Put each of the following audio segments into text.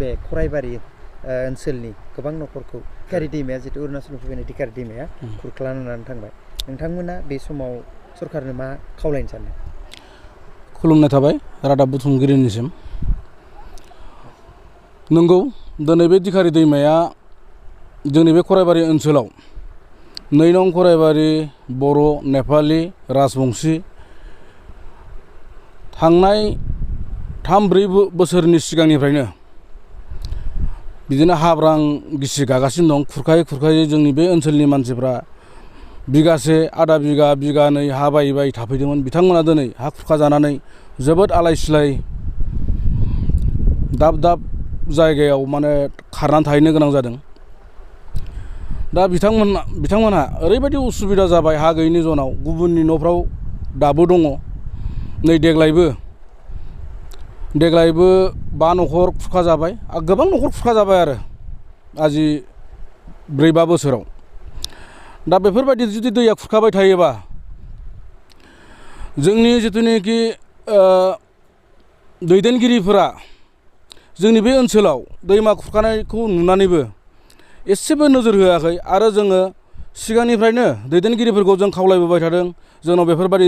बे खराइबारि ओनसोलनि गोबां न'खरखौ धिखारि दैमाया जितु अरुणाचलनिफ्राय फैनाय धिखारि दैमाया खुरख्लानानै थांबाय नोंथांमोना बे समाव सरकारनो मा खावलायनो सानो? खुलुमनाय थाबाय रादाब बुथुमगिरिनिसिम। नंगौ दिनै बे धिखारि दैमाया जोंनि बे खराइबारि ओनसोलाव 2 नं खराइबारि बर' नेपालि राजबंशी थांनाय 3-4 बोसोरनि सिगांनिफ्रायनो बिदिनो हाब्रां गिसि गागासिनो दं। खुरखायै जोंनि बे ओनसोलनि मानसिफ्रा बिगासे आधा बिगा बिगानै हा बायै थाफैदोंमोन। बिथांमोना दिनै हा खुरखा जानानै जोबोद आलाय सिलाय दाब जायगायाव माने खारनानै थाहैनो गोनां जादों। दा बिथांमोनहा ओरैबायदि उसुबिदा जाबाय हा गैयैनि जनाव गुबुननि न'फ्राव दाबो दङ। नै देग्लायबो 5 न'खर खुरखा जाबाय गोबां न'खर खुरखा जाबाय आरो आजि 4-5 बोसोराव। दा बेफोरबायदि जुदि दैया खुरखाबाय थायोबा जोंनि जिथुनाखि दैदेनगिरिफोरा जोंनि बे ओनसोलाव दैमा खुरखानायखौ नुनानैबो एसेबो नोजोर होआखै आरो जोङो सिगांनिफ्रायनो दैदेनगिरिफोरखौ जों खावलायबोबाय थादों। जोंनाव बेफोरबायदि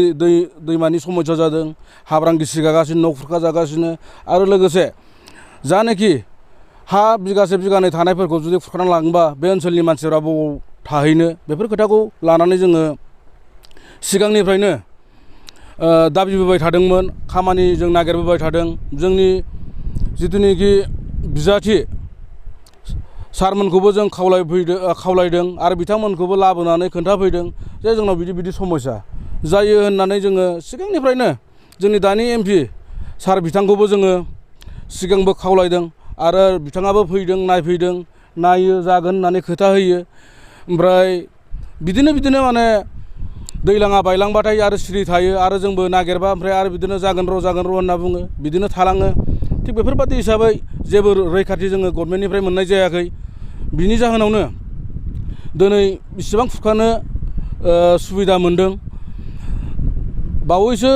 दैमानि समस्या जादों। हाब्रां गिसि गागासिनो न' खुरखा जागासिनो आरो लोगोसे जानाखि हा बिगासे बिगानै थानायफोरखौ जुदि खुरखानानै लाङोबा बे ओनसोलनि मानसिफ्रा बबाव थाहैनो बेफोर खोथाखौ लानानै जोङो सिगांनिफ्रायनो दाबिबोबाय थादोंमोन। खामानि जों नागिरबोबाय थादों। जोंनि जिथुनाखि बिजाथि सारमोनखौबो जों खावलायदों आरो बिथांमोनखौबो लाबोनानै खोन्थाफैदों जे जोंनाव बिदि समस्या जायो होननानै जोङो सिगांनिफ्रायनो जोंनि दानि MP सार बिथांखौबो जोङो सिगांबो खावलायदों आरो बिथाङाबो फैदों नायफैदों नायो जागोन होननानै खोथा होयो। ओमफ्राय बिदिनो माने दैलाङा बायलांबाथाय आरो सिरि थायो आरो जोंबो नागिरबा ओमफ्राय आरो बिदिनो जागोन र' होनना बुङो बिदिनो थालाङो। थिग बेफोरबायदि हिसाबै जेबो रैखाथि जोङो गभर्नमेन्टनिफ्राय मोननाय जायाखै। बिनि जाहोनावनो दिनै बिसिबां खुरखानो सुबिदा मोनदों। बावैसो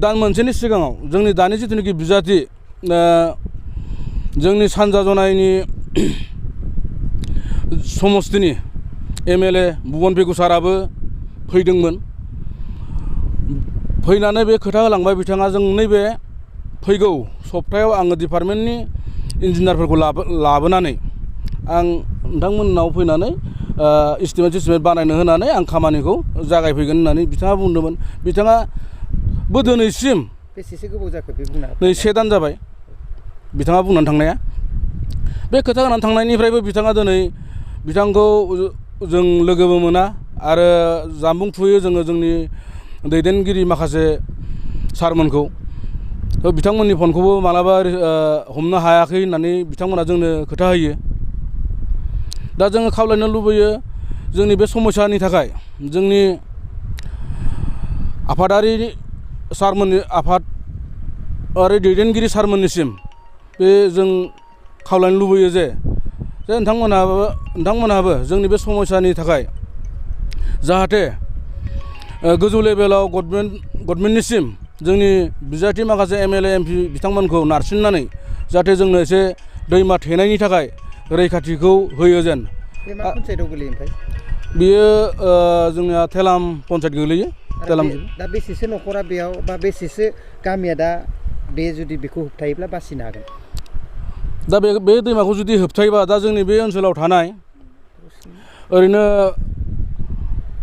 दान मोनसेनि सिगाङाव जोंनि दानि जिथुनाखि बिजाथि जोंनि सानजा जनायनि समस्तिनि MLA भुबन पेगु साराबो फैदोंमोन। फैनानै बे खोथा होलांबाय बिथाङा जों नैबे फैगौ सप्तायाव आङो डिपार्टमेन्टनि इन्जिनियारफोरखौ लाबोनानै आं नोंथांमोननाव फैनानै इस्टिमेट बानायनो होनानै आं खामानिखौ जागायफैगोन होननानै बिथाङा बुंदोंमोन। बिथाङाबो दिनैसिम बेसेसो गोबाव जाखो बे बुंना? नै 1 दान जाबाय बिथाङा बुंनानै थांनाया। बे खोथा होनानै थांनायनिफ्रायबो बिथांखौ जों लोगोबो मोना आरो जामबुं थुयो जोङो जोंनि दैदेनगिरि माखासे सारमोनखौ। बिथांमोननि फनखौबो मालाबा हमनो हायाखै होननानै बिथांमोना जोंनो खोथा होयो। दा जोङो खावलायनो लुबैयो जोंनि बे समस्यानि थाखाय जोंनि आफादारि दैदेनगिरि सारमोननिसिम बे जों खावलायनो लुबैयो जे नोंथांमोनहाबो जोंनि बे समस्यानि थाखाय जाहाथे गोजौ लेभेलाव गभर्नमेन्टनिसिम जोंनि बिजाथि माखासे MLA MP बिथांमोनखौ नारसिननानै जाहाथे जोंनो एसे दैमा थेनायनि थाखाय रैखाथिखौ होयो जेन। बे मा पन्सायतआव गोलैयो ओमफ्राय? बियो जोंनिया थेलाम पन्सायत गोलैयो। दा बेसेसो न'खरा बेयाव बा बेसेसो गामिया दा बे जुदि बेखौ होबथायोब्ला बासिनो हागोन? दा बे दैमाखौ जुदि होबथायोबा दा जोंनि बे ओनसोलाव थानाय ओरैनो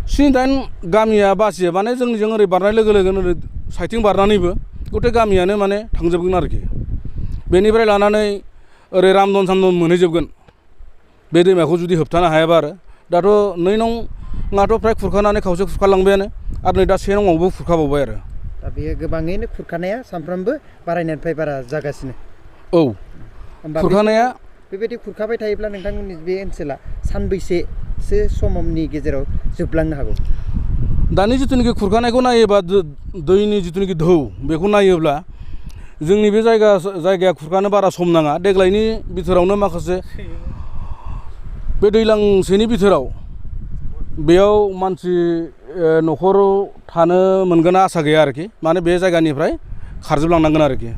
7-8 गामिया बासियो। माने जोंनिजों ओरै बारनाय लोगो लोगोनो ओरै साइथिं बारनानैबो गथे गामियानो माने थांजोबगोन आरोखि। बेनिफ्राय लानानै ओरै रामदन सामदन मोनहैजोबगोन बे दैमाखौ जुदि होबथानो हायाबा। आरो दाथ' 2 नंआथ' फ्राय खुरखानानै खावसे खुरखालांबायानो आरो नै दा 1 नंआवबो खुरखाबावबाय आरो। दा बेयो गोबाङैनो खुरखानाया सानफ्रोमबो बारायनायनिफ्राय बारा जागासिनो। औ खुरखानाया बेबायदि खुरखाबाय थायोब्ला नोंथांमोननि बे ओनसोला सानबैसेसो समनि गेजेराव जोबलांनो हागौ? दानि जिथुनाखि खुरखानायखौ नायोबा दैनि जिथुनाखि ढौ बेखौ नायोब्ला जोंनि बे जायगाया खुरखानो बारा सम नाङा। देग्लायनि बिथोरावनो माखासे बे दैज्लांसेनि बिथोराव बेयाव मानसि न'खराव थानो मोनगोन आसा गैया आरोखि। माने बे जायगानिफ्राय खारजोबलांनांगोन आरोखि।